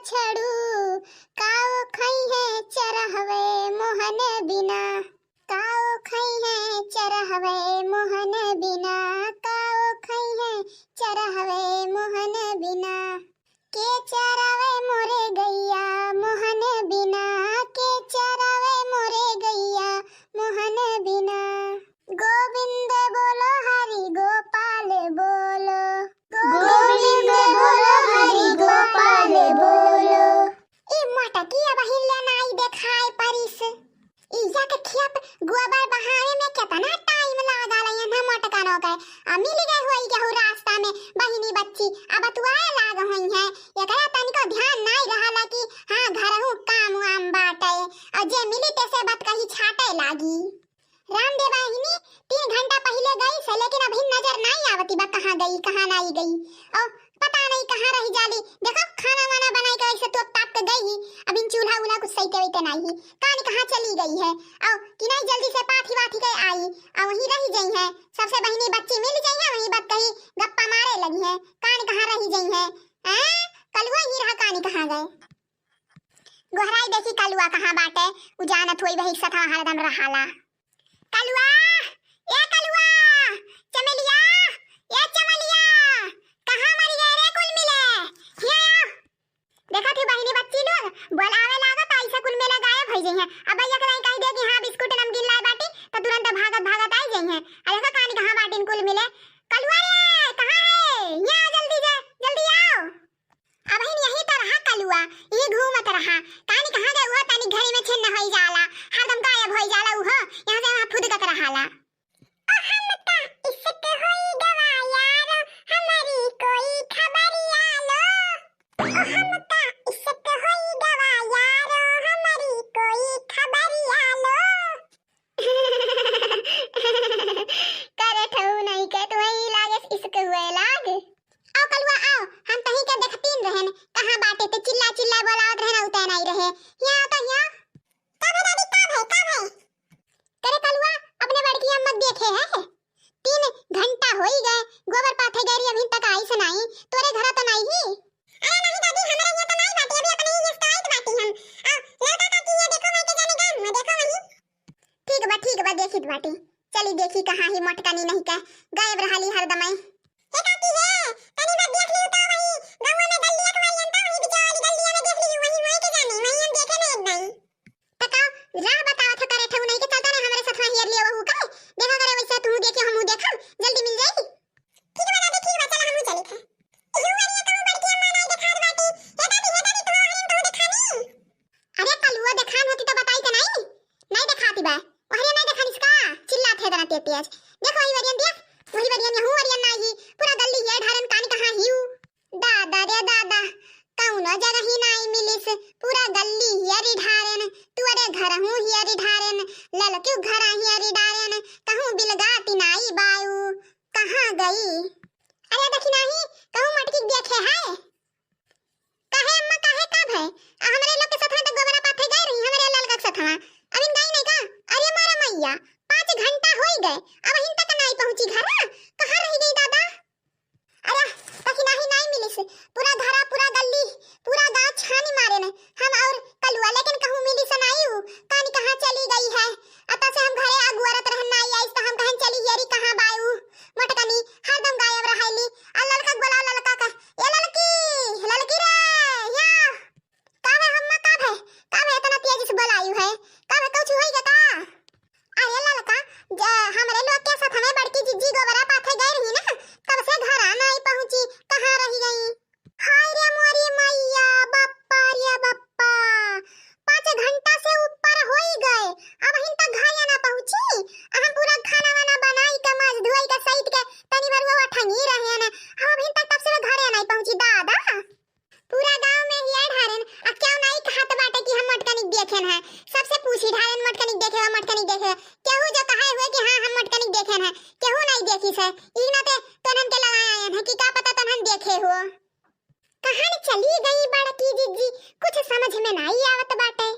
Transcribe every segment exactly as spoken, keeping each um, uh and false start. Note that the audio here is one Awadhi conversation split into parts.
छड़ू, काओ खइहैं चरहवे मोहन बिना, काओ खइहैं चरहवे मोहन बिना, काओ खइहैं चरहवे मोहन बिना। के चरावे मोरे गइया मोहन बिना, के चरावे मोरे गइया मोहन बिना। गोविंद बोलो हरि गोपाल बोलो, गोविंद बोलो हरि गोपाल बोलो। ई मोटकी अबहिन ले नाई देखाई परिस। इया के खेत गोबर बहावे में केतना टाइम लागल है ना मोटकनो के। आ मिल गए होई केहू रास्ता में बहिनी बच्ची, अब बतुआए लाग होई है। एकरा तनिको ध्यान नाई रहला कि हाँ घरहू काम वाम बाटे। और जे मिली तेसे बात कही छाटे लागी। राम दे बहिनी तीन घंटा पहिले गई से, लेकिन अभी नजर नाई आवती बा कहाँ गई, कहाँ नाई गई। और पता नहीं कहाँ रही जाली। देखो खाना वाना बनाई के ऐसे तोप ताप के गई ही, अभी चूल्हा उल्हा कुछ सही के वही नाई ही, कान कहाँ चली गई है। और कि नाई जल्दी से पाथी वाथी के आई, और वहीं रही जाई है, सबसे बहिनी बच्ची मिल जाई है, वहीं बात कही गप्पा मारे लगी है, कान कहाँ रही जाई है। हैं? कलुआ ही रहा, कान कहाँ गए? गोहराई देखी कलुआ कहाँ बाटे, उ जानत होई वही सथवा हरदम रहाला। कलुआ, ए कलुआ, चमेलिया, ए चमेलिया, कहाँ मरी गए रे कुल मिले? हिया आओ। देखत ही बहिनी बच्ची लोग, बोलावे लागो त ऐसे कुल मिले गायब होई जइहें। अब भैया के कहीं कह दे कि हाँ बिस्कुट नमकीन लाए बाटी, त तुरंत भागत भागत आई जइहें। अरे देखो कानी कहाँ बाटिन कुल मिले। कलुआ रे, कहाँ है? हिया आओ जल्दी से, जल्दी आओ। अबहिन यही त रहा कलुआ, ई घूमत रहा। कानी कहाँ गए? उहो तनी घरे में छिन्न होई जाला, हरदम गायब होई जाला उहो, यहाँ से वहाँ फुदकत रहाला। ओ हमका इश्क होई गवा यारो, हमारी कोई खबरिया लो। ओ हमका इश्क होई गवा यारो, हमारी कोई खबरिया लो। करे ठऊ नहीं के तुम्हें लागे इश्क हुए लाग। आओ कलुआ आओ, हम तहीं के देखतीन रहन, कहाँ बाटे ते चिल्ला चिल्ला बोलावत रहन, उतै नहीं रहे। हिया आओ तो हिया। का भे दादी, का भे, का भे? करे कलुआ, अपने बड़की अम्मा देखे है? तीन घंटा होई गए, गोबर पाथे गए रही, अभी तक आई से नहीं। तोरे घरा तो नहीं ही? अरे नहीं दादी, हमरा यहाँ तो नहीं बाटी, अभी अपने ही इसका आइत बाटी हम। आ, लड़का का की ये देखो, मैं के जाने गाँव में देखो वहीं। ठीक बा, ठीक बा, देखित बाटी। चली देखी कहाँ ही मोटकनी नहीं के, गायब रहाली हरदमई। ए काकी हे, तनी बा देख लियो तो वही गौवा में गल्लिया के मारी अंता, वही बिचवा वाली गल्लिया में देख लियो, वही, वही के जानी, वही हम देखे ना एक दाई। त का राह बतावत ह करे ठऊ नहीं के, चलता ना हमरे साथ में हेर लियो वहू के, देखा करे वैसे तू देखे हमहू देखम, जल्दी मिल जाई। ठीक बा दादी, ठीक बा, चला हमहू चली थे। इहू अरिया कहूँ बड़की अम्मा नहीं देखात बाटी। हे दादी, हे दादी, तू हरियन कहूँ देखानी? अरे कलुआ देखान होती तो बताई त नहीं, नहीं देखाती बा। ओहरे नहीं देखानिस का? चिल्लात है तना तेज तेज। देखो वही वरियन दिया, वही वरियन यहू वरियन नाही, पूरा गल्ली हिया ढारन कानी कहाँ हियू। दादा रे दादा, कौनो जगह ही नाही मिलिस, पूरा गल्ली हिया री ढारन, तुअरे घर हूँ हिया री ढारन, ललक्यू घर हिया री डारन, कहूँ बिलगाती नाही बाऊ, कहाँ गई? अरे देखी नाही, कहूँ मटकी देखे है? काहे अम्मा, काहे, का भय? आ, हमरे लोग के साथ में तो गोबरा पाथे गए रही, हमरे ललका के साथ में। अबिन गई नहीं का? अरे मोरा मैया, पाँच घंटा होई गए, अबहिन तक नहीं पहुँची घर। कहाँ रही गई दादा? अरे, कहीं नहीं, नहीं मिलिस। पूरा घरा, पूरा गल्ली, पूरा गाँव छानी मारे ने। हम और कलुआ, लेकिन कहूँ मिलिस नहीं उ। कानी कहाँ चली गई है? अता से हम घरे अगुअरत रहन नहीं आइस, तो हम कहन चली येरी कहाँ बायू। मटकनी हरदम गायब रहेली। आ ललका के बोलाओ, ललका का। ए ललकी, ललकी रे, या। का भे अम्मा, का भे? का भे इतना तेजी से बोलायू है? का भे कुछ होई गा का? अरे ललका, ज-, हमरे लोग के साथ हमें बड़की जिज्जी गोबरा पाथे गए रही ना, तब से घरा नहीं पहुँची, कहाँ रही गई? हाय रे मोरी मैया, बप्पा रे बप्पा, पाँच घंटा से ऊपर होई गए, अबहिन तक घरे ना पहुँची। हम पूरा खाना वाना बनाई के, माज धोई के, सहित के, तनी भर वो ठंगी रहे न, हम अबहिन तक तब से घरे नहीं पहुँची दादा। पूरा गाँव में हिया ढारेन, आ क्यों नहीं कहत बाटे कि हम मटकनिक देखेन है, सबसे पूछी ढारेन मटकनिक देखे हो, मटकनिक देखे हो। केहू जो कहे हुए कि हाँ हम मटकनिक देखेन है, केहू नहीं देखी से। ई नाते तोनन के लगाए आयन है कि का पता तोनन देखे हो। कहाँ चली गई बड़की जिज्जी, कुछ समझ में नाई आवत बाटे।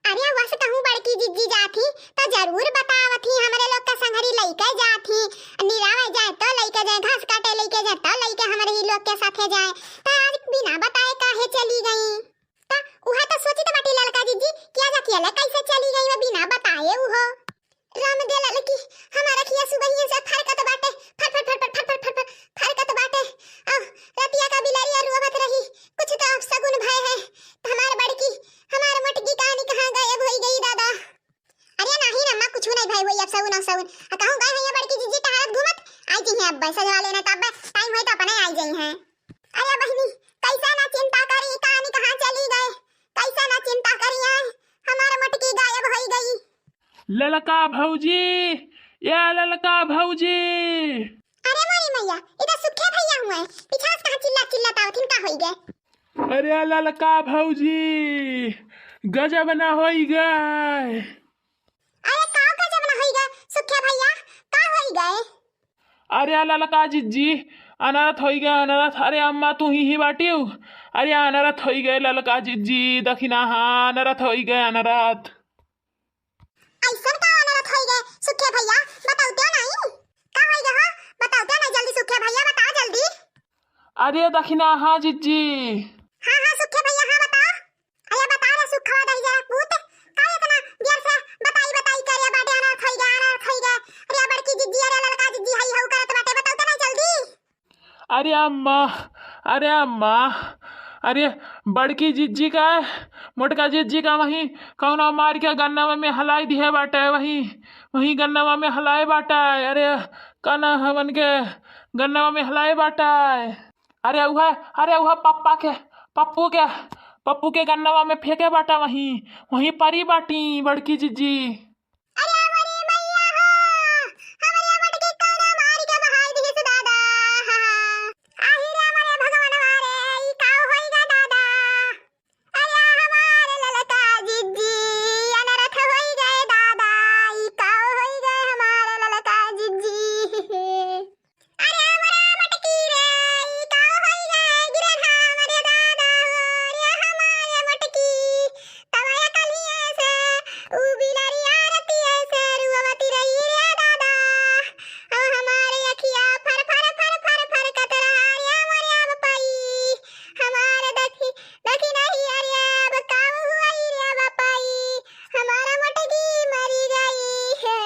अरे वस कहूँ बड़की जिज्जी जाथी तो जरूर बतावत ही, हमरे लोग का संगरी लइके जाथी, निरावे जाए तो लइके जाए, घास काटे लइके जाए तो लइके हमरे ही लोग के साथे जाए। तो आज बिना बताए काहे चली गई? आ कहूँ गए हैं ये बड़की जिज्जी टहरत घूमत, आई जइहैं अब्बे, सजवा लेना त अब्बे टाइम होई त अपने आई जइहैं। अरे बहिनी, कैसे ना चिंता करी, कानी कहाँ चली गए, कैसे ना चिंता करी, आए हमार मोटकी गायब होई गई। ललका भौजी, या ललका भौजी। अरे मोरी मैया, ई त सुखे भैया हुए, पीछा से कहाँ चिल्ला चिल्ला तावथिन, का होई गए? अरे ललका भौजी, गजब ना होई गए। अरे का गजब ना होई गए सुखे भैया, का होई गए? अरे ललका जिज्जी, अनरथ होई गए, अनरथ। अरे अम्मा, तू ही ही बाटिउ। अरे अनरथ होई गए ललका जिज्जी, दखिना, हाँ, अनरथ होई गए, अनरथ। ऐसन का अनरथ होई गए सुखे भैया, बताउते नहीं? का होई गए हो? बताउते नहीं जल्दी सुखे भैया, बताओ जल्दी। अरे दखिना, हाँ जिज्जी। हाँ, हाँ, सुखे भैया, हाँ, बताओ। अरे बता रे सुखवा दही जरा पूत, का इतना देर से बताई बताई करे बाटे, अनरथ होई गए, अनरथ होई गए। अरे बड़की जिज्जी, अरे ललका जिज्जी, हई हऊ करत बाटे, बताउते नहीं जल्दी। अरे अम्मा, अरे अम्मा, अरे बड़की जिज्जी का, मोटका जिज्जी का वहीं कौनो मार के गन्नवा में हलाई दिहे बाटे, वहीं, वहीं गन्नवा में हलाए बाटे। अरे का ना हमन के गन्नवा में हलाए बाटे। अरे उहे, अरे उहे पप्पा के, पप्पू के, पप्पू के गन्नवा में फेंके बाटे, वहीं, वहीं परी बाटी बड़की जिज्जी। अरे मोरी मैया हो, हमरे मोटकी कौनो मार के बहाई दिहिस दादा। आही रे मोरे भगवानवा रे, ई का होई गा दादा? अरे हमार ललका जिज्जी, अनरथ होई गए दादा, ई का होई गए हमार ललका जिज्जी। अरे हमरा मटकी रे, ई का होई गए गिरधाम रे दादा हो, रे हमारे मटकी। तब अकलिए से उ बिलरिया रतिए से रुअवती रही रे दादा। अब हमारे अखिया फर फर फर फर फर कतरा रे मोरे अब पाई। हमारे दखी दखी नहीं अरे अब काऊ हुआ रे अब पाई। हमारा मटकी मरी गई है।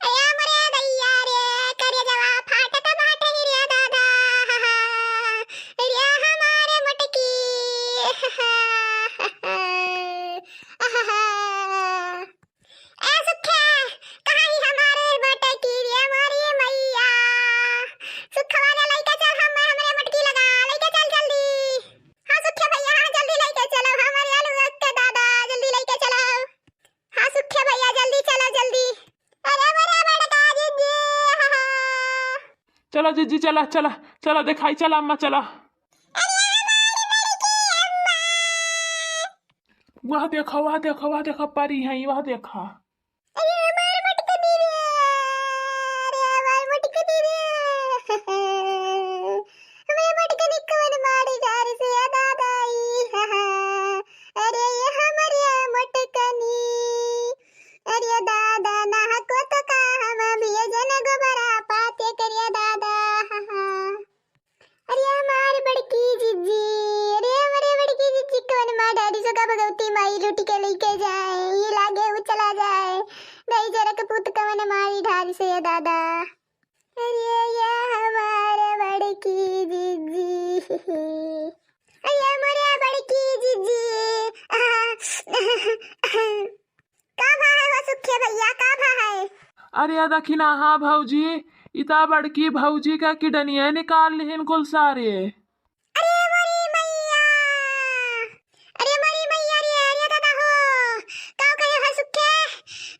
अरे मोरे दैया रे, करेजवा फाटत बाटे रे दादा। रे हमारे मटकी। ए सुखे, कहाँ ही हमारे मटकी रे मोरी मैया। सुखवा रे लइके चल हम, हमरे मटकी लगा, लइके चल जल्दी। हाँ सुखे भैया, हाँ जल्दी लइके चलो हमरे अलुआ के दादा, जल्दी लइके चलो। हाँ सुखे भैया, जल्दी चलो, जल्दी। अरे मोरे बड़का जिज्जी, हाँ, हाँ। चलो जिज्जी, चला, चला, चला, देखाई, चला अम्मा, चला। अरे हमारी बड़की अम्मा। वह देखो, वह देखो, वह देखो, परी है, वह देखो। अरे हमार मटकनी रे, अरे हमार मटकनी रे। हमार मटकनी कवन मारी घर से दादा आई, हाँ, हाँ। अरे ये हमरे मटकनी। अरे दादा, ना हको तो का हम भी जन गोबरा पाते करिया दादा, हाँ, हाँ। अरे हमार बड़की जिज्जी, अरे हमरे बड़की जिज्जी कवन मार डारी सो का भगवती माई लूट के लेके जाए, ये लागे वो चला जाए। गई जरक पूत कवन मारी ढारी से ये दादा। अरे ये हमार बड़की जिज्जी, अरे मोरे बड़की जिज्जी। का भा है हो सुखे भैया, का भा है? अरे या दखिना, हाँ भौजी, इता बड़की भौजी का किडनिया निकाल लिहिन कुल सारे। अरे मोरी मैया, अरे मोरी मैया रे, अरे दादा हो, का कहे हो सुखे?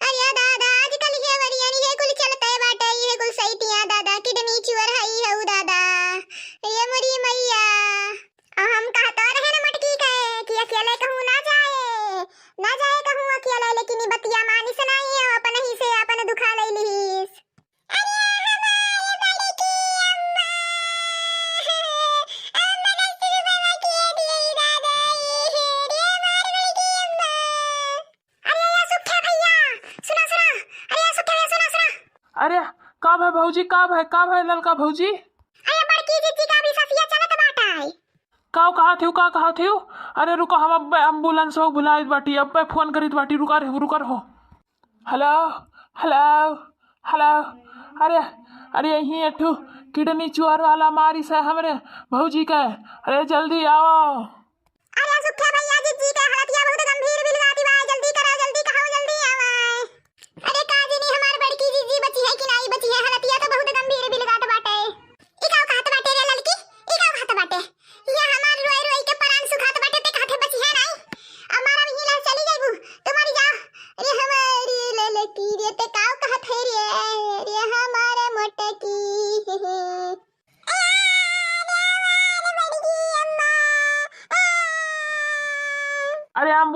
अरे दादा, आजकल ये वरियन ये कुल चलते बाटे, ये कुल सैतिया दादा, किडनी चुअर है हऊ दादा। अरे मोरी मैया। आ हम कहत रहे न मटकी के कि अकेले कहूँ ना जाए, ना जाए कहूँ अकेले, लेकिन ई बतिया मानिस नाहीं, अपन ही से अपन दुखा ले लिहिस। अरे हमार बड़की अम्मा, अम्मा कैसे बाबा के दिए दादा, रे हमार बड़की अम्मा। अरे या सुखे भैया, सुना, सुना। अरे या सुखे भैया, सुना, सुना। अरे का भा भौजी, का भा, का भा ललका भौजी? अरे बड़की जिज्जी का भी ससिया चलत बाटे। का कहत हिउ, का कहत हिउ? अरे रुको, हम अब एम्बुलेंस हो बुलाइत बाटी, अब फोन करीत बाटी, रुका रे, रुका रहो। हेलो, हेलो, हेलो। अरे, अरे यहीं एक ठो किडनी चुअर वाला मारिस है हमरे भौजी के। अरे जल्दी आओ। अरे सुखे भैया, जिज्जी के हालतिया बहुत गंभीर बिलवाती बा, जल्दी करो, जल्दी कहो, जल्दी आवे। अरे का जनी हमार बड़की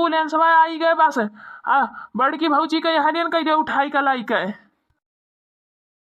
एम्बुलेंसवा आई गए बस। आ, बड़की भौजी के यहाँ नियन कह दे उठाई का लाई के।